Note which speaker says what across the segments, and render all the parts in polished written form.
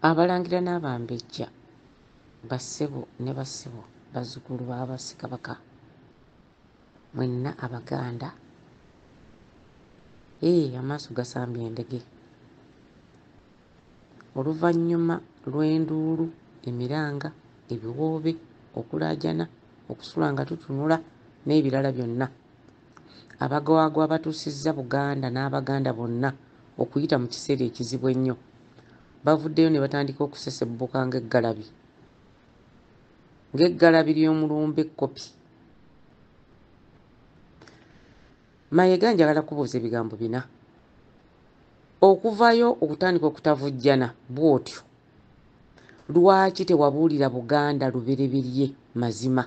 Speaker 1: Abalangira n'abambejja, bassebo ne bassebo, bazzukulu ba Bassekabaka, mwenna Abaganda, ee amaaso gasambye endege. Oluvannyuma lw'enduulu, emiranga, ebiwoobe, okulaajana, okusula nga tutunula n'ebirala byonna, abagwagwa abatuusizza Buganda n'Abaganda bonna okuyita mu kiseera ekizibu ennyo, bavuddeyo ne batandika okusesebbuka ng'eggalabi, ng'eggalabi ly'omulumba ekkopi. Mayega njagala kubuuza ebigambo bina. Okuvayo okutandika okutavujjana bw'otyo, lwaki tewabuulira Buganda lubereberye mazima?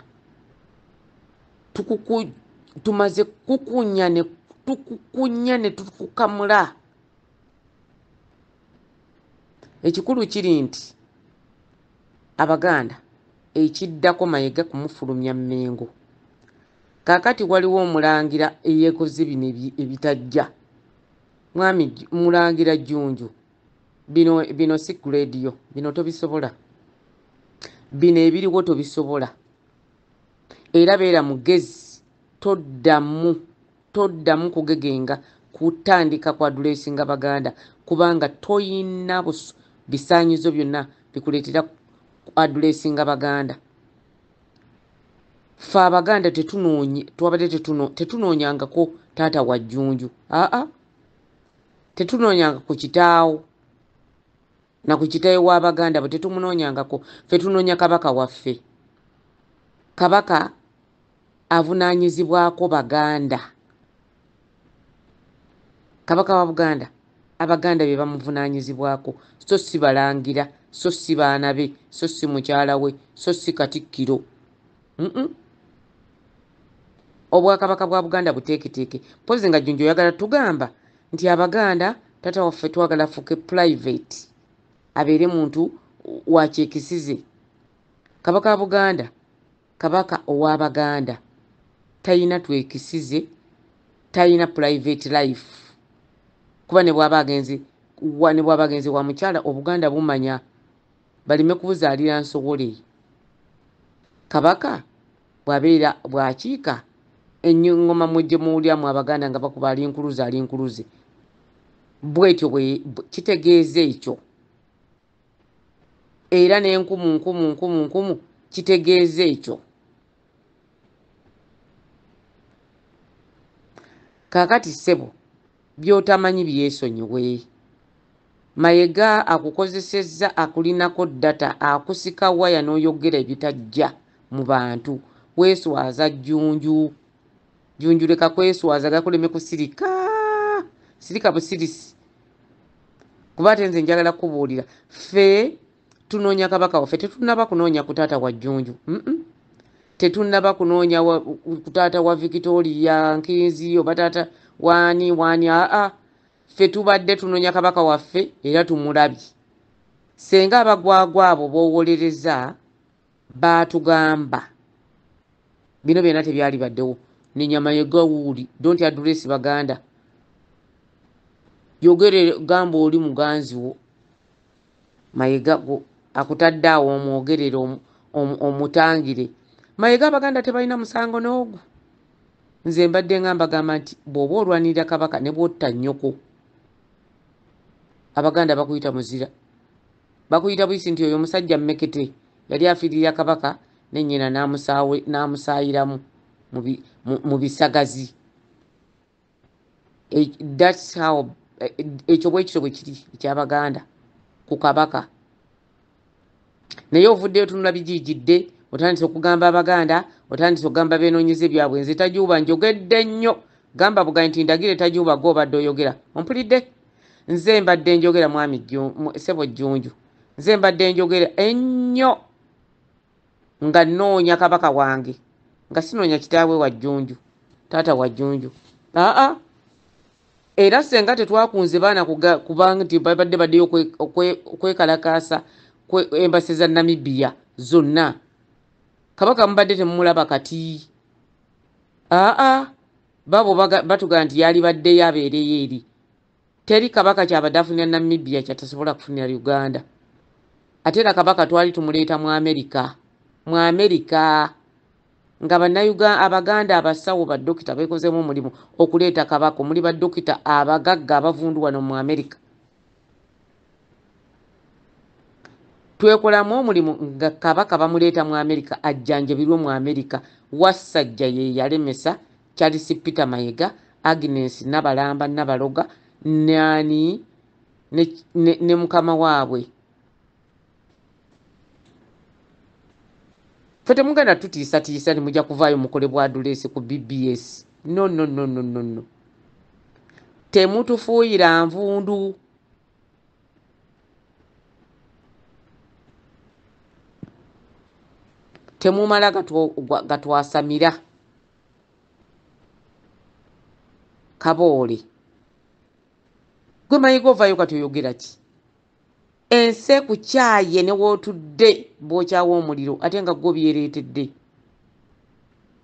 Speaker 1: Tumaze kukunya ne tukukunya ne tukukamula. Ekikulu kiri nti Abaganda ekiddako Mayega kumufulumya Mmengo. Kaakati waliwo omulangira eyeekoze bino ebitajja. Mwami Mulangira Jjunju, bino si grade yo, bino tobisobola. Bino ebiriwo tobisobola. Era beera mugezi, toddamu kugegenga kutandika ku addressinga Baganda, kubanga toyina bisaanyizo byonna bikuleetera ku addressinga Baganda. Ffe Abaganda twabadde tetunoonyangako taata wa Jjunju. Aa, tetunoonyanga ku kitaawo na ku kitaawe w'Abaganda bwe tetumunoonyangako. Ffe tunoonya Kabaka waffe. Kabaka avunaanyizibwako Baganda. Kabaka wa Buganda, Abaganda be bamuvunaanyizibwako, so si balangira, so si baana be, so si mukyala we, so si Katikkiro. Obwakabaka bwa Buganda buteeketeeke. Mpozi nga Jjunju oyagala tugamba nti Abaganda taata waffe twagala afuuke private, abeere muntu wa kyekisize. Kabaka wa Buganda, Kabaka ow'Abaganda, talina twekisize, talina private life. Kuba ne bw'aba agenze wa mukyala, Obuganda bumanya baleme kubuzaalira nsowole. Kabaka bw'abeera bw'akiika engoma mujje muwuliramu Abaganda nga bakuba alinkuluze alinkuluze. Bw'etyo bwe kitegeeza ekyo. Era n'enkumu nkumu nkumu nkumu kitegeeza ekyo. Kaakati ssebo by'otamanyi byesonyiwe. Mayega akukozesezza, akulinako data, akusika waya n'oyogera ebitajja mu bantu. Weeswaza Jjunju. Jjunju leka kweswaza, gakuleme kusirika. Sirika busirisi. Kuba ate nze njagala kubuulira, ffe tunoonya Kabaka waffe, tetunnaba kunoonya ku taata wa Jjunju. Tetunnaba kunoonya ku taata wa Victoria Nkinzi oba taata waani waani. Aa, ffe tubadde tunoonya Kabaka waffe era tumulabye. Senga abagwagwa abo b'owolereza baatugamba bino byonna tebyali baddewo. Nenya Mayega wuuli, don't address Baganda. Yogere gamba oli muganzi wo. Mayega akutadde awo omwogerere omutangire. Mayega Abaganda tebalina musango n'ogwo. Nze mbadde nga mbagamba nti bw'oba olwanirira Kabaka ne bw'otta nnyoko, Abaganda bakuyita muzira. Bakuyita buyisi nti oyo omusajja mmekete yali afiirira Kabaka ne nnyina n'amusaayiramu mu bisagazi. That's how ekyo bwe kityo bwe kiri eky'Abaganda ku Kabaka. Naye ovuddeyo tunula bijiijidde, otandise okugamba Abaganda, otandise okugamba beenoonyeza ebyabwe. Nze Tajuuba njogedde nnyo. Gamba bugayi nti ndagire Tajuuba gw'obadde oyogera. Ompulidde? Nze mbadde njogera mwami ssebo Jjunju. Nze mbadde njogera ennyo nga nnoonya Kabaka wange, nga sinoonya kitaawe wa Jjunju, taata wa Jjunju. Aa, era senga tetwakunze baana kubanga nti babadde baddeyo okwekalakaasa embasi za Namibia zonna. Kabaka mubadde temumulaba kati. Aa, babo batugamba nti yali baddeyo abeereyo eri. Teri Kabaka kyabadde afunira Namibia kyatasobola kufunira Uganda. Ate era Kabaka twali tumuleeta mu Amerika, mu Amerika nga bannayuganda Abaganda abasawo badokita beekozeemu omulimu okuleeta Kabaka. Omuli badokita abagagga abavundu wano mu Amerika, twekolamu omulimu nga Kabaka bamuleeta mu Amerika ajjanjabirwe mu Amerika. Wassajja ye yalemesa Charles Peter Mayiga, Agnes Nabalamba Nabaloga nani ne mukama waabwe. Ffe temugenda tutiisatiisa nti mujja kuvaayo mukole bwaduleesi ku BBS. No, no, no, no, no, no. Temutufuuyira nvundu. Temumala gatwasamira. Kaboole. Gwe Mayiga ovaayo kati oyogera ki? Ensi ekukyaye ne w'otudde bw'okyawa omuliro ate nga gwo byereetedde.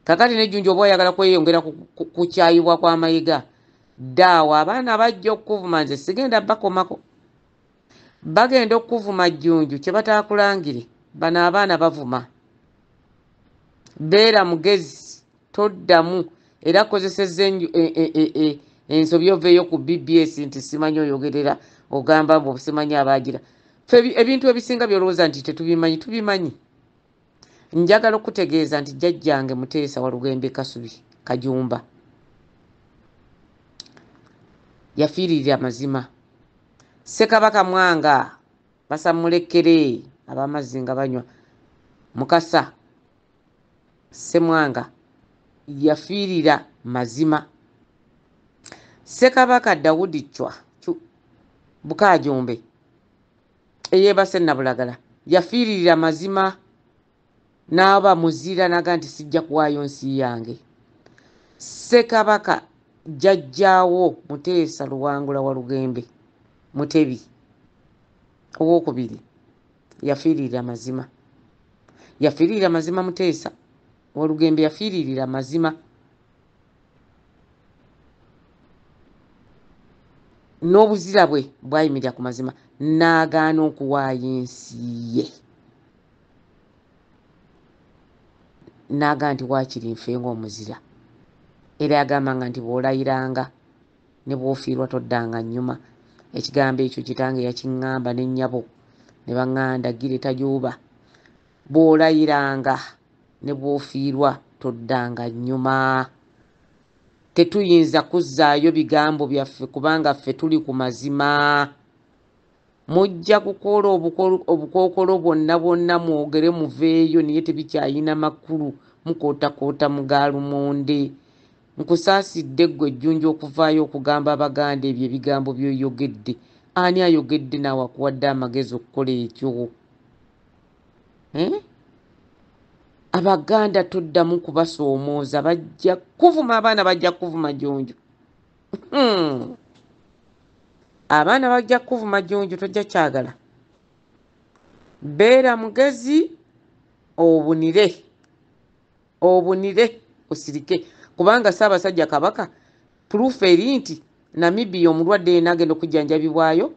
Speaker 1: Kaakati ne Jjunju oba oyagala kweyongera kukyayibwa kwa Mayiga, ddaawo abaana bajja okukuvuma, nze sigenda bakomako. Bagenda okukuvuma Jjunju kye bataakulangire, bano abaana bavuma. Beera mugezi, toddamu era kozesezza ensobi oveeyo ku BBS nti simanyi oyogerera ogamba mbu simanyi abaagira. Ffe ebintu ebisinga by'olowooza nti tetubimanyi, tubimanyi. Njagala okutegeeza nti jjajjange Muteesa Walugembe Kasubi Kajumba yafiiririra mazima. Ssekabaka Mwanga basamulekere ab'amazzi nga banywa. Mukasa Ssemwanga yafiirira mazima. Ssekabaka Dawudi Chwa Bukajumbe eyeebase Nabulagala yafiiririra mazima n'aba muzira n'aga nti sijja kuwaayo nsi yange. Ssekabaka jjajjaawo Muteesa Luwangula Walugembe Mutebi owookubiri yafiiririra mazima. Yafiiririra mazima Muteesa Walugembe yafiiririra mazima. N'obuzira bwe bwayimirira ku mazima n'agaana okuwaayo ensi ye. N'agaa nti waakiri nfe ng'omuzira. Era yagambanga nti bw'olayiranga ne bw'ofiirwa toddanga nnyuma. Ekigambo ekyo kitange yakiŋŋamba ne nnyabo ne baŋŋanda gire tajuuba. Bw'olayiranga ne bw'ofiirwa toddanga nnyuma. Tetuyinza kuzzaayo bigambo byaffe kubanga ffe tuli ku mazima. Mujja kukola obukookolo bwonna bwonna mwogere muveeyo naye tebikyayina makulu, mukootakoota mu gaalumonde. Nkusaasidde ggwe Jjunju okuvaayo okugamba Abaganda ebyo ebigambo by'oyogedde. Ani ayogedde naawe akuwadde amagezi okukola ekyo? Abaganda toddamu kubasoomooza, bajja kuvuma abaana, bajja kuvuma Jjunju. Abaana bajja kuvuma Jjunju, tojja kyagala. Beera mugezi obunire, obunire osirike, kubanga Ssaabasajja Kabaka proof eri nti Namibia omulwadde yenna agenda okujjanjabibwayo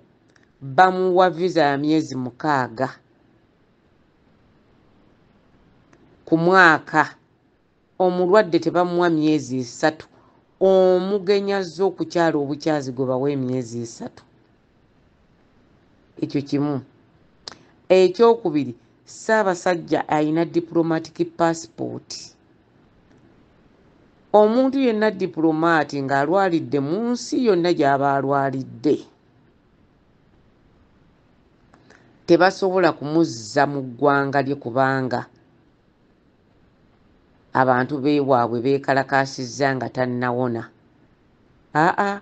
Speaker 1: bamuwa visa ya myezi 6 ku mwaka. Omulwadde tebamuwa myezi 3, omugenyi azze okukyala obukyazi gwe bawa emyezi 3. Ekyo kimu. Ekyokubiri, Ssaabasajja alina diplomatic passport. Omuntu yenna diplomaati ng'alwalidde mu nsi yonna gy'aba alwalidde, tebasobola kumuzza mu ggwanga lye kubanga abantu beewaabwe beekalakaasizza nga tannawona. Aa,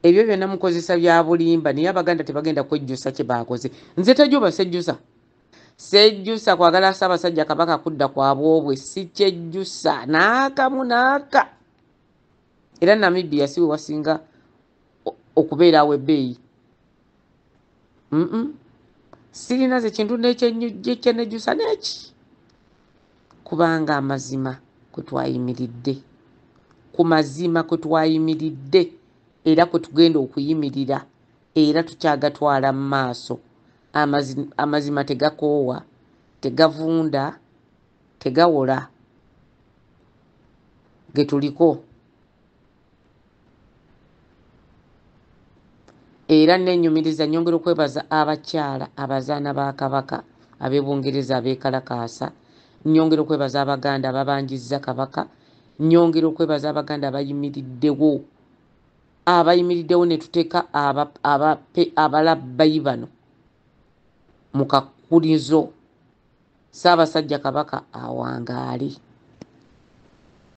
Speaker 1: ebyo byonna mukozesa bya bulimba, naye Abaganda tebagenda kwejjusa kye baakoze. Nze tajuba sejjusa. Sejjusa kwagala Ssaabasajja Kabaka kudda kwa bwobwe, si kyejjusa n'akamu n'aka. Era Namibia si we wasinga okubeerawo ebbeeyi. Sirina ze kintu n'ekyenejjusa n'eki. Kubanga amazima kwe twayimiridde, ku mazima kwe twayimiridde era kwe tugenda okuyimirira, era tukyagatwala mu maaso. Amazima tegakoowa, tegavunda, tegawola, getuliko. Era nenyumiriza nyongera okwebaza abakyala abazaana ba Kabaka ab'e Bungereza abeekalakaasa, nyongera okwebaza Abaganda ababanjizza Kabaka, nyongera okwebaza Abaganda abayimiriddewo, abayimiriddewo ne tuteeka abalabbayi bano mu kakkulizo. Ssaabasajja Kabaka awangaale.